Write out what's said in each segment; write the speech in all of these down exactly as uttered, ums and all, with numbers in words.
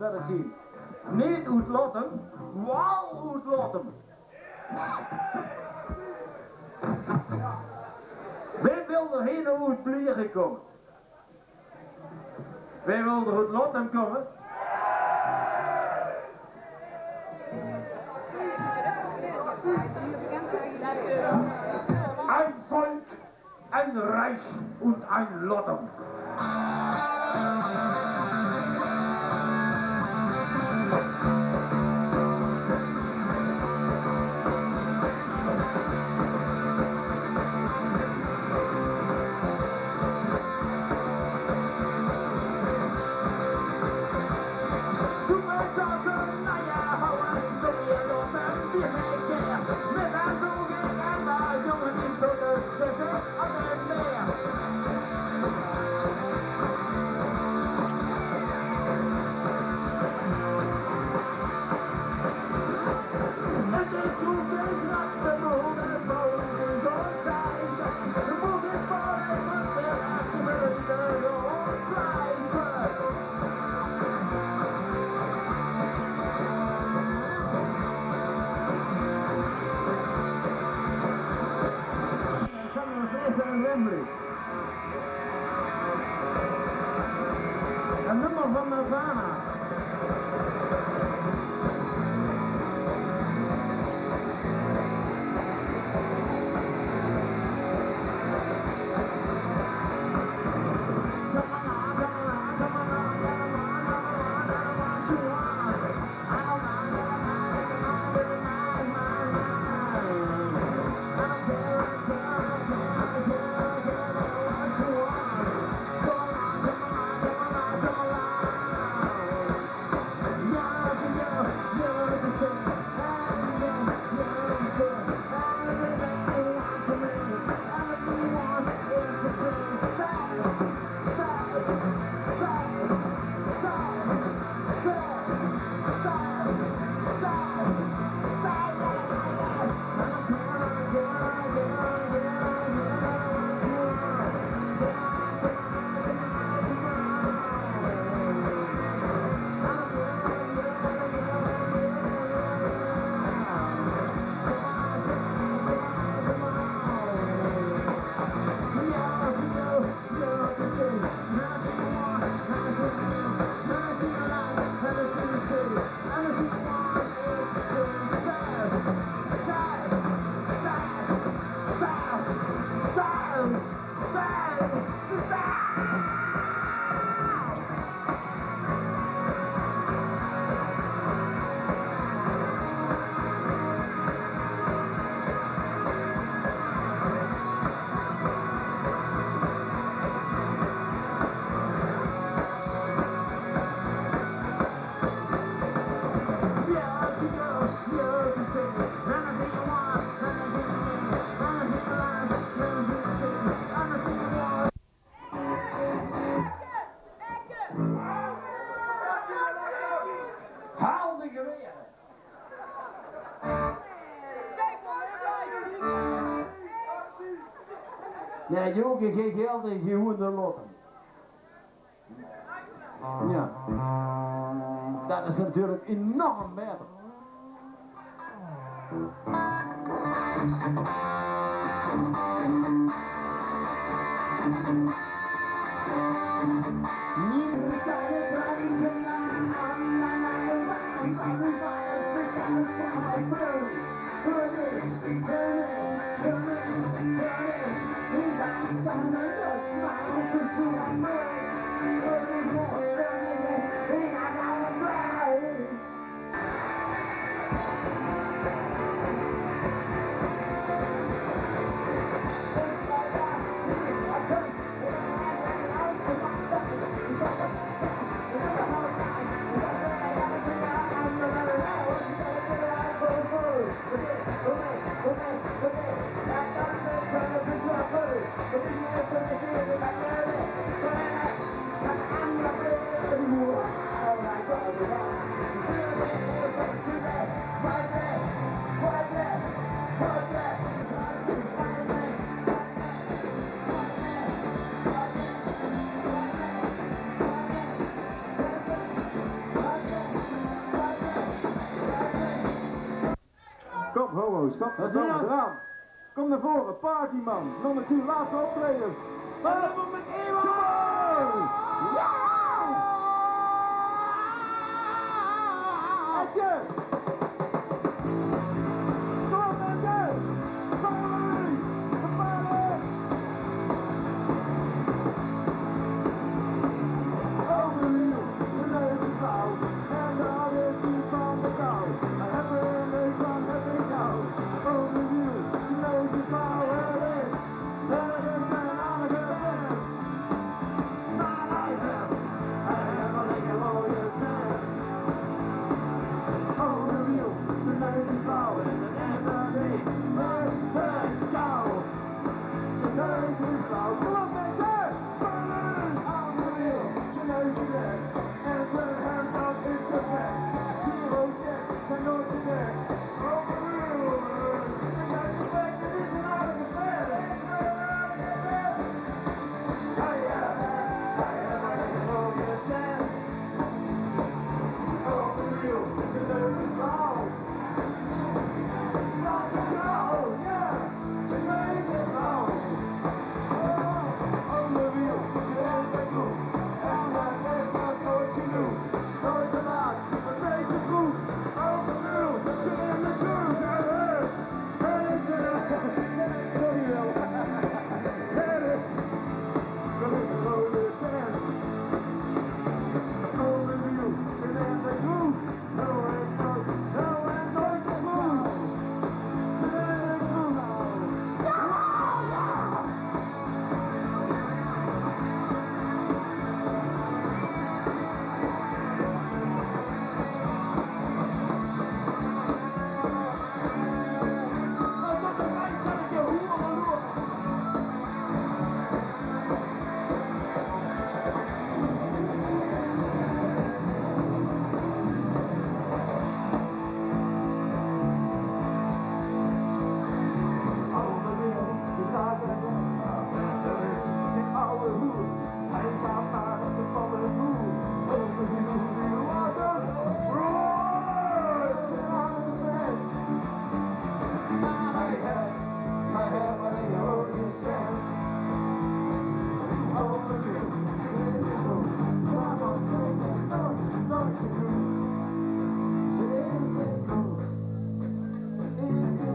Laot ins zeen. Neet oet Lottum, waal oet Lottum. Wae wil d'r hie noe oet Blieren kómme? Wae wil d'r oet Lottum kómme? Ein Volk, ein Reich und ein Lottum. Een nummer van Nirvana. Haal de gewere. Jao, Joke, gein geld en gein hoender lotte. Jao. Det is natuurlik enorm baeter. Ho, ho, stap, kom naar voren, partyman. Nummer twee, laatste optreden. Hallo, met Ewa! Ja! Etje! Kom op, mensen! Party! De party! Overwiel, zijn neus is blauw. En dat is die van de kou. Hij heeft er een neus van, heb ik jou. Overwiel, zijn neus is blauw. Het is, het is een aardige vent. Maar hij heeft, hij heeft wel een rode cent. Overwiel, zijn neus is blauw. En dat is een neus van de kou. Zijn neus is blauw. Kom op, mensen!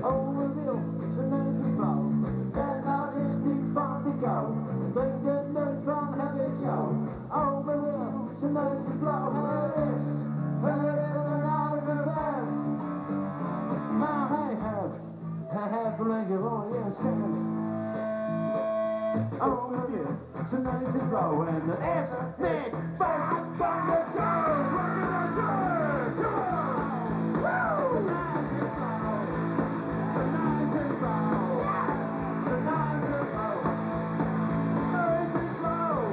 Overwiel, zijn neus is blauw. En dat is die van de kou. Drink de neus van, heb ik jou. Overwiel, zijn neus is blauw. Het is, het is een aardige vent. Maar hij heeft, hij heeft wel een rode cent. Overwiel, zijn neus is blauw en de S niet vast van de kou. Rock it on, come on! Woo! Zijn neus is blauw. Zijn neus is blauw. Zijn neus is blauw.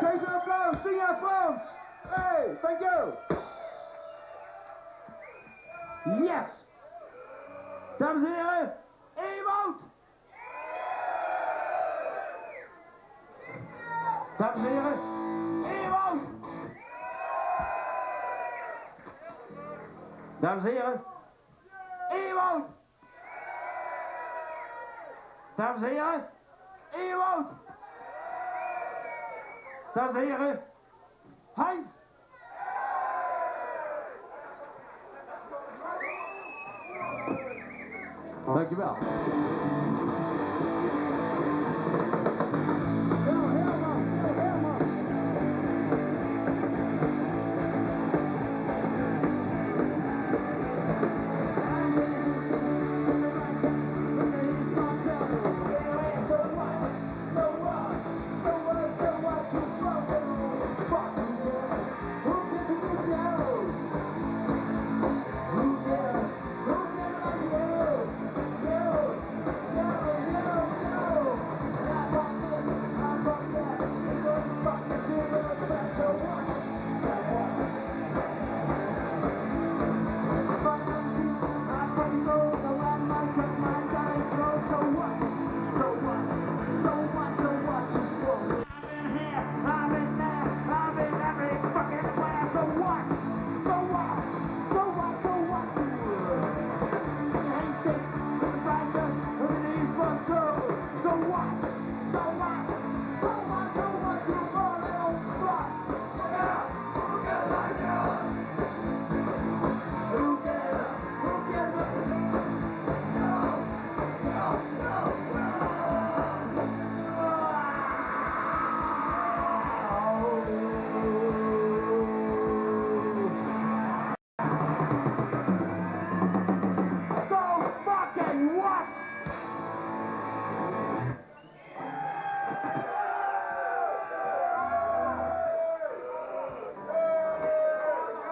Geef ze een applaus, zing aan Frans. Hey, thank you. Yes. Dames en heren, Ewout. Dames en heren, Ewout. Dames en heren, Ewout. Dames en heren, Ewout. Dames en heren, Heinz. Dankjewel.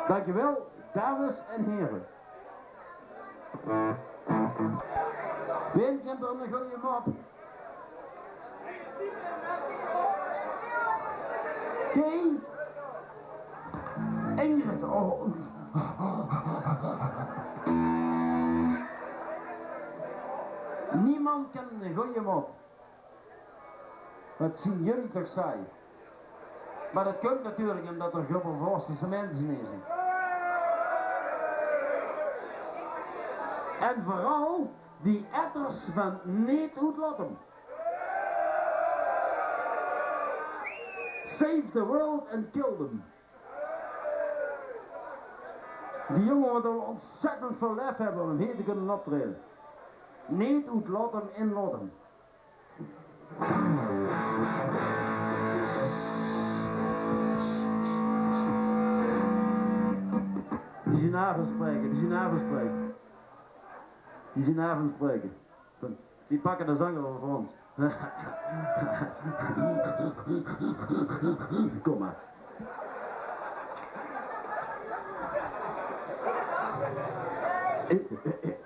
Dankjewel, dames en heren. Wem kint d'r 'ne gooje mop? Geen? Ingrid, oh. Niemand kint 'ne gooje mop. Wat zien jullie toch saai. Maar dat kump natuurlijk umdat d'r grubbelvorstese minse in zien. En veural die etters van Neet oet Lottum. Save the world and kill them. Die jonge mótte waal ontzettend väöl lef höbbe óm hie te kónne optraeje. Neet oet Lottum in Lottum. Die zien aafgespraoke, die zien aafgespraoke. Die zien aafgespraoke. Die pakke de zanger euver veur ós. Kom maar. Ik, ik, ik,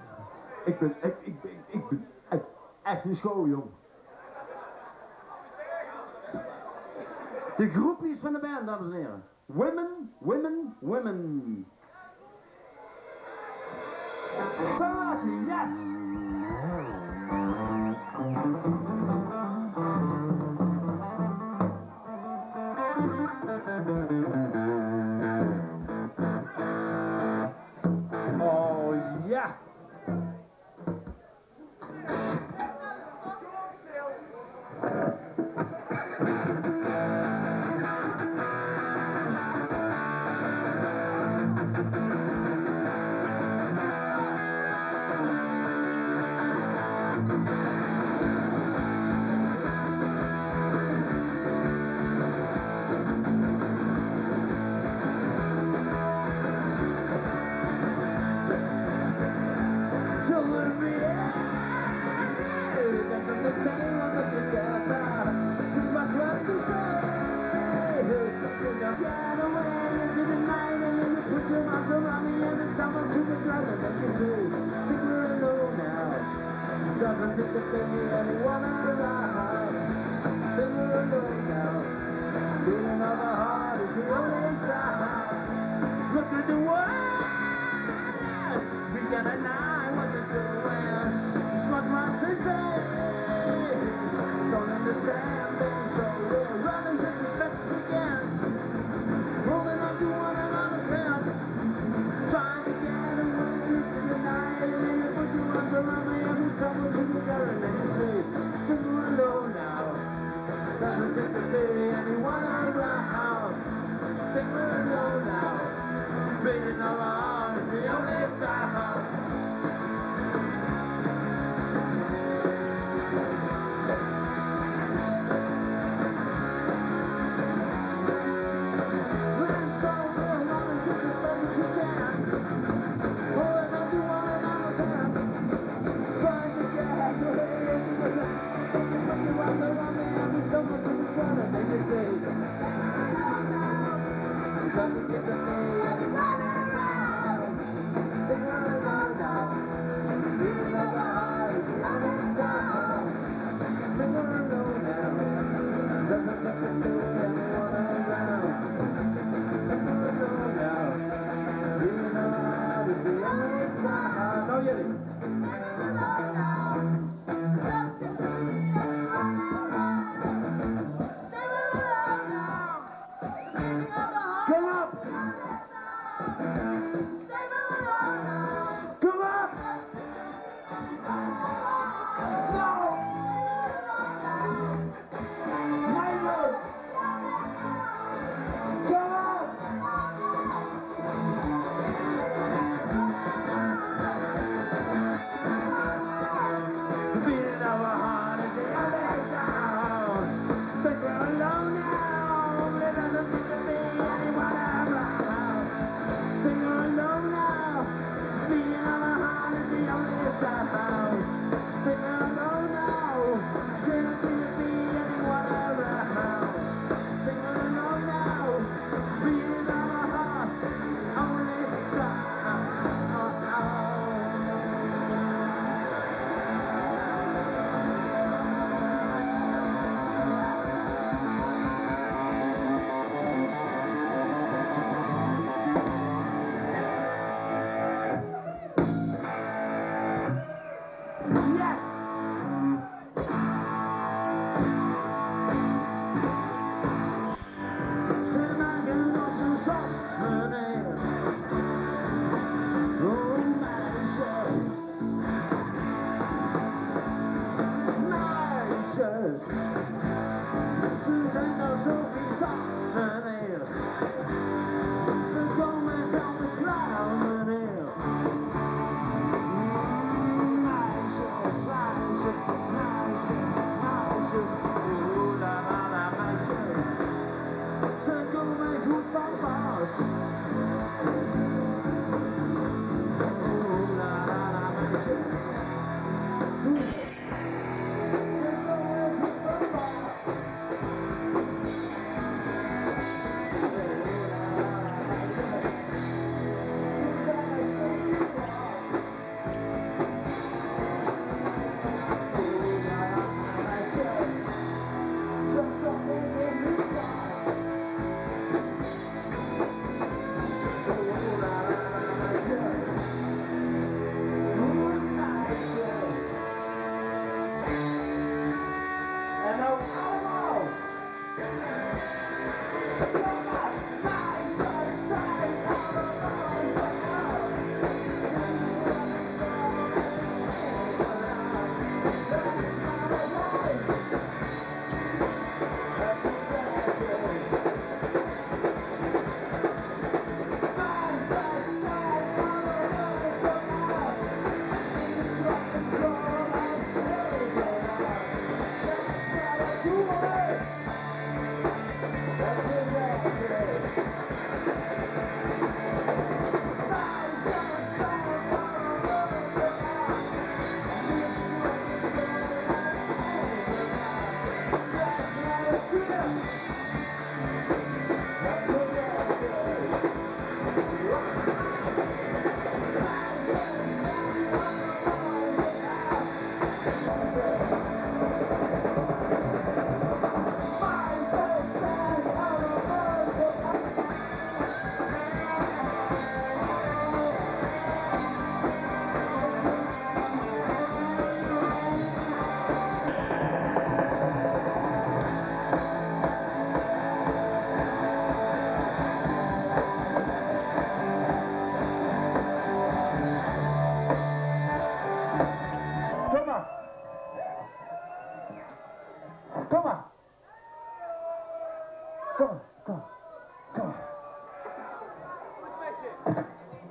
ik ben, ik, ik ben, ik ben echt, echt een schooljongen. De groepies van de band, dames en heren. Women, women, women. Yes! Oh ja! Doesn't seem to be anyone around. Then we're alone now. Beating of a heart is the only sound. Look at the world. We gotta know what to do. It's what must they say. Don't understand things, so we're running just as fast as we can. Moving on to one another's land. Trying to get away from the night, and then you put your arms around me and we stumble together, and then you say, "Think we're alone now." Doesn't seem to be anyone around. Think we're alone now. Beating of our heart is the only sound. Kom op!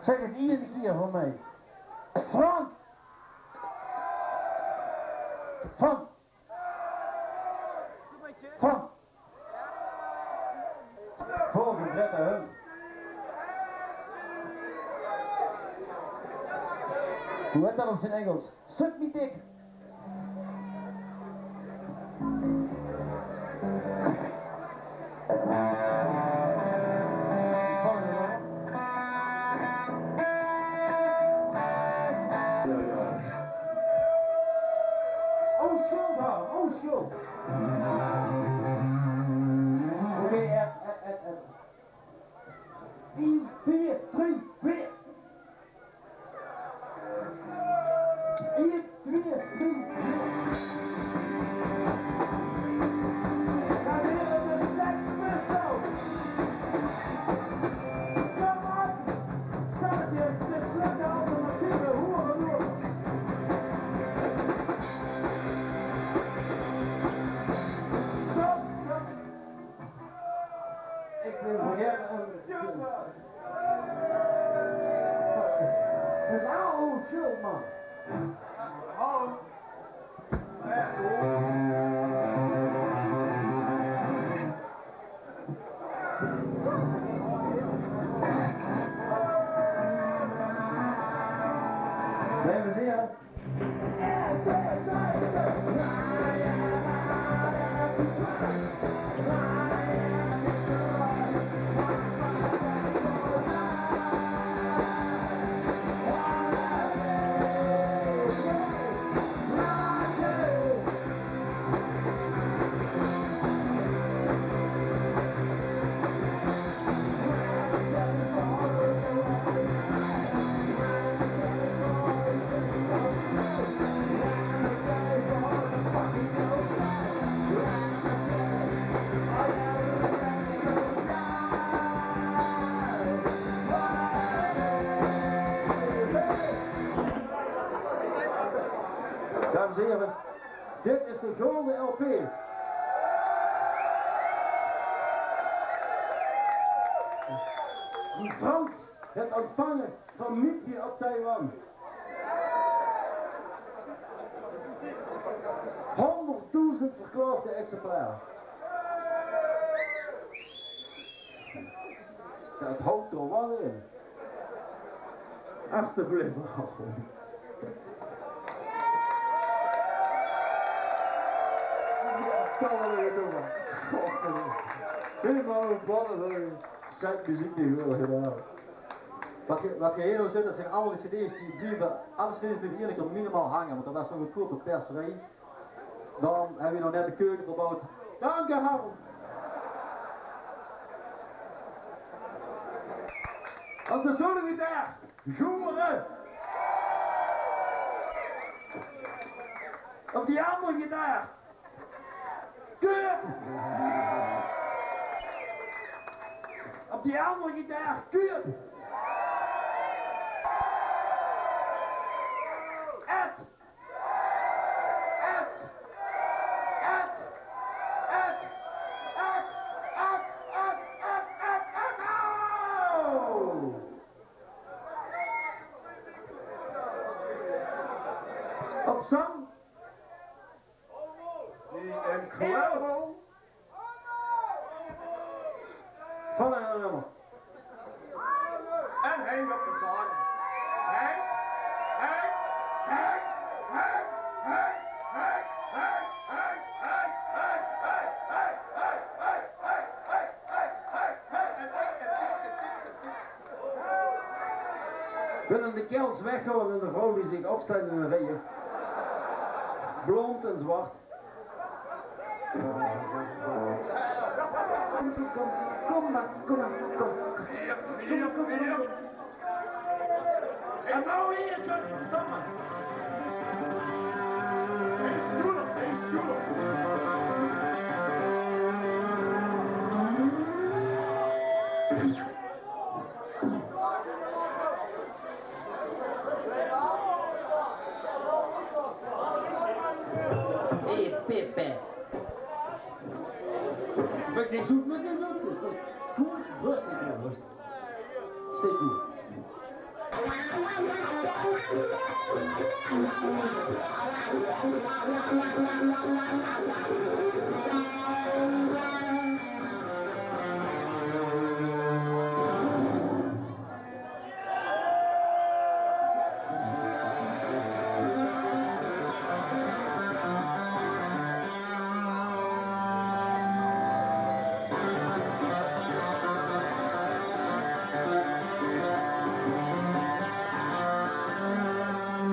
Zeg het iedere keer voor mij. Frans! Frans! Frans! Volgende, Greta Hun. Hoe heet dat op zijn Engels? Suck me dick. Oh, sjoon, oh, sjoon. Oké, Ed, Ed, Ed, Ed. Ein, twee, drie, veer. Ein, twee, drie, veer. Daar weer de Sex Pistols. Kom op. Staat je te slechte alternatieve hoerenloers. Stop, stop. Ik ben vergeten. Het is al uw schuld, man. Blijven zitten. Dames en heren, dit is de gulden L P die Frans heeft ontvangen van Mietje op Taiwan. Honderdduizend verkochte exemplaren. Ja, het houdt er wel in. Alsjeblieft. Kan wel even doen, man. Helemaal een plannen, hoor. Zet muziek die wil gedaan. Wat je, wat je hier nou zit, dat zijn allemaal de cd's die blijven, alle cd's blijven hier een keer minimaal hangen, want dat was zo'n goedkope perserij. Dan hebben we nog net de keuken verbouwd. Dank u, Harold. Op de zolen gitaar, Goeren. Op die andere gitaar, Kuip. Op die andere gitaar, Kuip. Ed. Ed! Ed! Oh! Op zang. The Incredible. Van een nummer. En Henk op de zang. Henk, Henk, Henk. Willen de kerels weggaan en de vrouw die zich opstelt in een rij. Blond en zwart. Kom, kom maar, kom maar, kom. Kom, kom, kom, kom. En nou hier, godverdomme. Hij is dol, hij is dol. Hé, Pippe. Maak niks oet, maak niks oet. Goed, rustig, ja, rustig. Steek toe.